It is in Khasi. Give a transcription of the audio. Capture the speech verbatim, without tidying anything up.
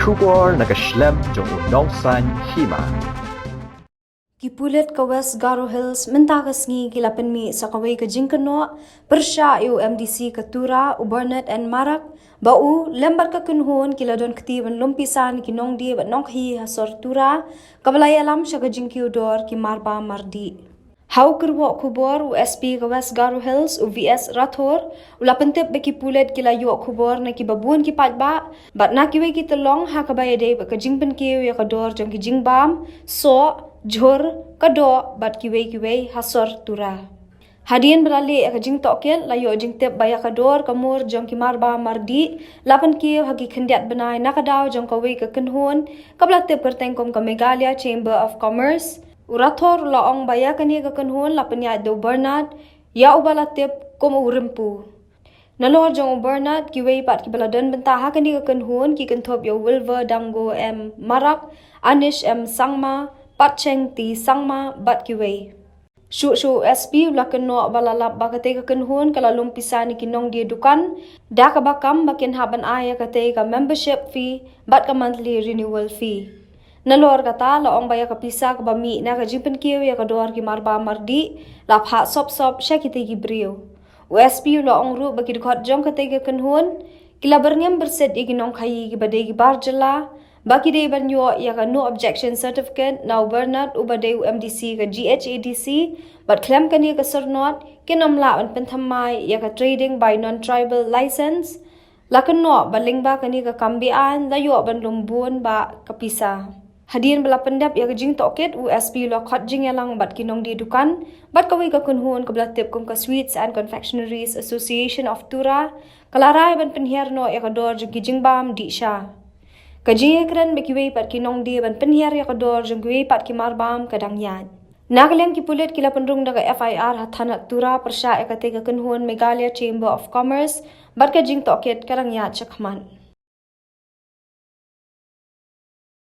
Khubor na ka shlem jong u nongsan hima. Ki pulit ka West Garo Hills mynta ka sngi ki la pynmih sa kawei ka jingkynnoh pyrshah ïa u M D C ka Tura, u Bernard N Marak, ba u lem bad ka kynhun ki la don kti ban lum pisa na ki nongdie bad nongkhaïi ha sor Tura, kaba la ïalam sha ka jingkiew dor ki marbam mardih. Ha u kyrwoh khubor u S P ka West Garo Hills u V S Rathore u la pyntip ba ki pulit ki la ïoh khubor na ki babun ki paidbah bad na kiwei ki tyllong ha kaba ïadei bad ka jingpynkiew ïa ka dor jong ki jingbam, soh, jhur, ka doh bad kiwei kiwei ha sor Tura. Hadien ba la leh ïa ka jingtohkit la ïoh jingtip ba ïa ka dor ka mur jong ki marbam mardih la pynkiew ha ki khyndiat bnai na ka daw jong kawei ka kynhun kaba la tip kyrteng kum ka Meghalaya Chamber of Commerce. U Rathore u la ong ba ïa kane ka kynhun la pynïaid da u Bernard, ïa uba la tip kum u Rympu. Nalor jong u Bernard, kiwei pat kiba la don bynta ha kane ka kynhun ki kynthup ïa u Wilver Dango M Marak, Anish M Sangma, Patcheng T Sangma bad kiwei. Shuh shuh u S P u la kynnoh ba la lap ba katei ka kynhun ka la lum pisa na ki nongdie dukan da kaba kam ba kin hap ban ai ïa katei ka membership fee bad ka monthly renewal fee. Nalor kata la ong ba ïa ka pisa kaba mih na ka jingpynkiew ïa ka dor ki marbam mardih la phah sop sop sha kitei ki briew. U S P u la ong ruh ba ki dkhot jong katei ka kynhun ki la byrngem byrsit ïa ki nongkhaïi kiba dei ki bar jylla ba ki dei ban ïoh ïa ka no objection certificate na u Bernard uba dei u M D C ka G H A D C bad khlem kane ka syrnod kin ym lah ban pynthymmai ïa ka trading by non-tribal license. La kynnoh ba lyngba kane ka kam beaiñ la ïoh ban lum bun bah ka pisa. Hadien ba la pyndep ïa ka jingtohkit u S P u la khot jingïalang bad ki nongdie dukan bad kawei ka kynhun kaba la tip kum ka Sweets and Confectionaries Association of Tura, ka la rai ban pynhiar noh ïa ka dor jong ki jingbam dih sha. Ka jingïakren ba kiwei pat ki nongdie ban pynhiar ïa ka dor jong kiwei pat ki marbam ka dang ïaid. Na ka liang ki pulit ki la pynrung da ka F I R ha thanat Tura pyrshah ïa katei ka kynhun Meghalaya Chamber of Commerce bad ka jingtohkit ka dang ïaid shakhmat.